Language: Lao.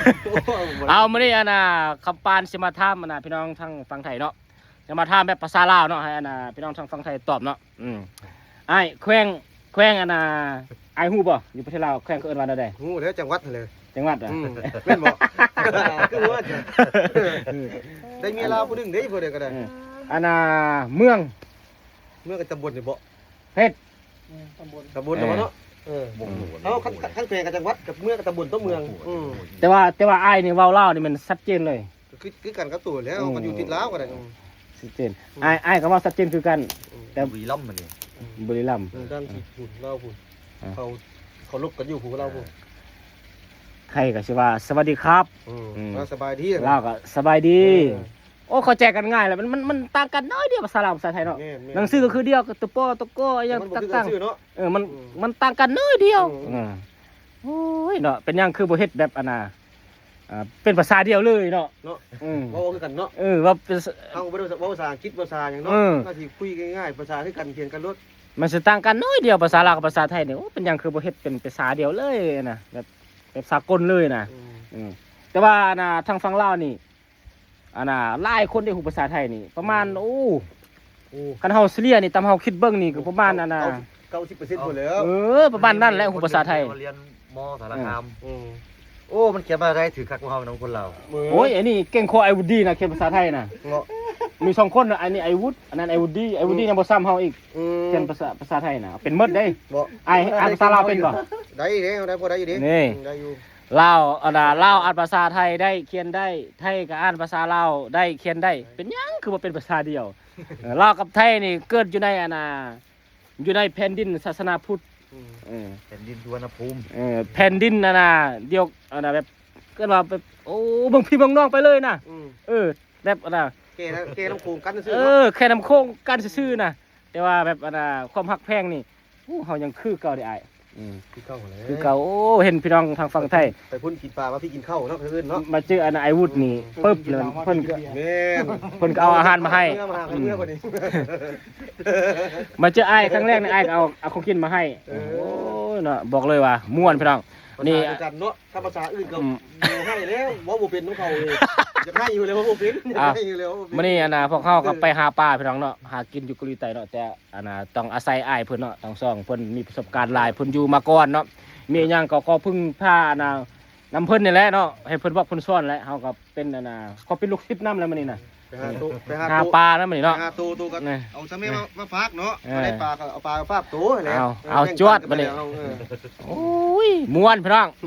ໂອ້ ເອົາ ມື້ນີ້ອັນນ່າ ຄຳປານຊິມາຖາມອັນນ່າ ພີ່ນ້ອງທາງຝັ່ງໄທເນາະ ຈະມາຖາມແບບພາສາລາວເນາະ ໃຫ້ອັນນ່າ ພີ່ນ້ອງທາງຝັ່ງໄທຕອບເນາະ. ອືມ ອ້າຍ ແຂວງ ແຂວງອັນນ່າ ອ້າຍຮູ້ບໍ່? ຢູ່ປະເທດລາວ ແຂວງເຂົາເອີ້ນວ່າແນວໃດ? ຮູ້ແລ້ວ ຈັງຫວັດຫັ້ນແຫຼະ. ຈັງຫວັດ ອືມ ແມ່ນບໍ່? ຄືວ່າ ໄດ້ເມຍລາວຜູ້ໜຶ່ງເດ້ ຜູ້ໃດກໍໄດ້. ເອີ ອັນນ່າ ເມືອງ ເມືອງກັບຕຳບົນນີ້ບໍ່? ເຮັດ ອືມ ຕຳບົນ ຕຳບົນ ເອີ ເນາະ ເອີ ບໍ່ຮູ້ ເຮົາຄັນ ຄັນແຂວງກັບຈັງຫວັດ ກັບເມືອງກັບຕຳບົນ ຕົວເມືອງ. ອືມ ແຕ່ວ່າ ແຕ່ວ່າອ້າຍນີ້ເວົ້າລາວນີ້ແມ່ນຊັດເຈນເລີຍ. ຄື ຄືກັນກັບໂຕແລ້ວ ອືມ ມັນຢູ່ຕິດລາວກໍໄດ້. ອືມ ຊັດເຈນ. ອືມ ອ້າຍ ອ້າຍກໍເວົ້າຊັດເຈນຄືກັນ. ອືມ ແຕ່ບຸຣີລັມມັນນີ້ ອືມ ບຸຣີລັມ ເອີ ດັ່ງທີ່ພຸ້ນລາວພຸ້ນ ອ່າ ເຂົາ ເຂົາລົບກັນຢູ່ພຸ້ນລາວພຸ້ນ. ເອີ ໄທກໍຊິວ່າ ສະຫວັດດີຄັບ. ອືມ ອືມ ລາວສະບາຍດີ ລາວກໍສະບາຍດີ. ເອີ ໂອ້ ເຂົ້າໃຈກັນງ່າຍແຫຼະ ມັນ ມັນ ມັນຕ່າງກັນໜ້ອຍດຽວ ພາສາລາວ ພາສາໄທເນາະ. ແມ່ນໆ ໜັງສືກໍຄືດຽວ ກະ ຕະ ປໍ ຕະ ກໍ ອີ່ຫຍັງ ມັນບໍ່ຄືກັນ ຕ່າງໆ ຊື່ເນາະ. ເອີ ມັນ ອືມ ມັນຕ່າງກັນໜ້ອຍດຽວ. ອືມ ເອີ ໂອ້ຍເນາະ ເປັນຫຍັງຄືບໍ່ເຮັດແບບອັນນ່າ ອ່າ ເປັນພາສາດຽວເລີຍເນາະ ເນາະ. ອືມ ເວົ້າຄືກັນເນາະ. ເອີ ເວົ້າເປັນ ເຮົາບໍ່ໄດ້ເວົ້າພາສາອັງກິດ ພາສາຫຍັງເນາະ. ເອີ ເຮົາຊິຄຸຍງ່າຍໆ ພາສາຄືກັນ ຂຽນກັນໂລດ. ມັນຊິຕ່າງກັນໜ້ອຍດຽວ ພາສາລາວກັບພາສາໄທນີ້. ໂອ້ ເປັນຫຍັງຄືບໍ່ເຮັດເປັນພາສາດຽວເລີຍນະ ແບບ ແບບສາກົນເລີຍນະ. ອືມ ອືມ ແຕ່ວ່າອັນນ່າ ທາງຝັ່ງລາວນີ້ ອັນນ່າ ຫຼາຍຄົນໄດ້ຮູ້ພາສາໄທນີ້ ປະມານ ອືມ ໂອ້ ໂອ້ ຄັນເຮົາສະເລ່ຍນີ້ ຕາມເຮົາຄິດເບິ່ງນີ້ ກໍປະມານອັນນ່າ ເກົ້າ ເກົ້າສິບເປີເຊັນພຸ້ນແລ້ວ. ເອີ ປະມານນັ້ນແຫຼະ ຮູ້ພາສາໄທ. ມາຮຽນ ມ ສາລະຄາມ. ອືມ ໂອ້ ມັນຂຽນພາສາໄທຖືກຄັກກວ່າເຮົານຳຄົນລາວ. ເອີ ໂອ້ຍ ອັນນີ້ເກັ່ງກວ່າອ້າຍວຸດດີນະ ຂຽນພາສາໄທນະ. ເນາະ ມີສອງຄົນນະ ອັນນີ້ອ້າຍວຸດ ອັນນັ້ນອ້າຍວຸດດີ. ອ້າຍວຸດດີ ອືມ ຍັງບໍ່ຊ່ຳເຮົາອີກ. ອືມ ຂຽນພາສາ ພາສາໄທນະ ເປັນໝົດເດ້. ບໍ່ ອ້າຍ ອ້າຍອ່ານພາສາລາວເປັນບໍ່? ໄດ້ເດ້ ໄດ້ ພໍໄດ້ຢູ່ເດ້. ນີ້ ອືມ ໄດ້ຢູ່. ລາວ ອັນນ່າ ລາວອ່ານພາສາໄທໄດ້ ຂຽນໄດ້ ໄທກໍອ່ານພາສາລາວໄດ້ ຂຽນໄດ້. ເປັນຫຍັງຄືບໍ່ເປັນພາສາດຽວ? ເອີ ລາວກັບໄທນີ້ເກີດຢູ່ໃນ ອັນນ່າ ຢູ່ໃນແຜ່ນດິນສາສະໜາພຸດ. ອືມ ເອີ ແຜ່ນດິນສຸວັນນະພູມ. ເອີ ແຜ່ນດິນອັນນ່າ ດຽວ ອັນນ່າ ແບບ ເອີ້ນວ່າແບບ ໂອ້ ເບິ່ງພີ່ເບິ່ງນ້ອງໄປເລີຍນະ. ອືມ ເອີ ແບບອັນນ່າ ແກ່ ແກ່ນ້ຳໂຂງກັນຊື່ໆ ເນາະ. ເອີ ແຄ່ນ້ຳໂຂງກັນຊື່ໆນະ ແຕ່ວ່າແບບອັນນ່າ ຄວາມຮັກແພງນີ້ ໂອ້ ເຮົາຍັງຄືເກົ່າເດ້ອ້າຍ. ອືມ ຄືເກົ່າແຫຼະ ຄືເກົ່າ. ໂອ້ ເຫັນພີ່ນ້ອງທາງຝັ່ງໄທ ໄປພຸ້ນກິນປາ ມາພີ້ກິນເຂົ້າເນາະ ຄືອື່ນເນາະ. ມາເຈີອັນອ້າຍວຸດນີ້ ອືມ ປຶບ ເພິ່ນ ເພິ່ນກໍ ແມ່ນ ເພິ່ນກໍເອົາອາຫານມາໃຫ້. ອືມ ມາເຈີອ້າຍຄັ້ງແລກນີ້ ອ້າຍກໍເອົາ ເອົາຂອງກິນມາໃຫ້. ເອີ ໂອ້ຍເນາະ ບອກເລີຍວ່າມ່ວນພີ່ນ້ອງ. ນີ້ ພາສາດຽວກັນເນາະ ຖ້າພາສາອື່ນກໍ ອືມ ບໍ່ໃຫ້ແລ້ວ ເວົ້າບໍ່ເປັນນຳເຂົາເລີຍ. ຢາກໃຫ້ຢູ່ແລ້ວ ເວົ້າບໍ່ເປັນ. ອ່າ ຢາກໃຫ້ຢູ່ແລ້ວ ເວົ້າບໍ່ເປັນ. ມື້ນີ້ອັນນ່າ ພວກເຮົາກໍໄປຫາປາພີ່ນ້ອງເນາະ ຫາກິນຢູ່ເກົາຫຼີໃຕ້ເນາະ ແຕ່ ອັນນ່າ ຕ້ອງອາໄສອ້າຍເພິ່ນເນາະ ທັງສອງເພິ່ນມີປະສົບການຫຼາຍ ເພິ່ນຢູ່ມາກ່ອນເນາະ. ມີຫຍັງກໍຂໍເພິ່ງພາ ອັນນ່າ ນຳເພິ່ນນີ້ແຫຼະເນາະ ໃຫ້ເພິ່ນບອກເພິ່ນສອນແຫຼະ. ເຮົາກໍເປັນ ອັນນ່າ ຂໍເປັນລູກສິດນຳແຫຼະມື້ນີ້ນະ. ໄປຫາໂຕ ໄປຫາ ຫາປານຳມື້ນີ້ເນາະ ໄປຫາໂຕ ໂຕກໍ ນີ້ ເອົາຊະແມ່ມາ ມາຝາກເນາະ. ເອີ ໄດ້ປາກໍເອົາປາກໍຝາກໂຕຫັ້ນແຫຼະ. ເອົາ ເອີ ເອົາ ແບ່ງ ຈວດບັດນີ້ ເອີ ໂອ້ຍ ມ່ວນພີ່ນ້ອງ. ເ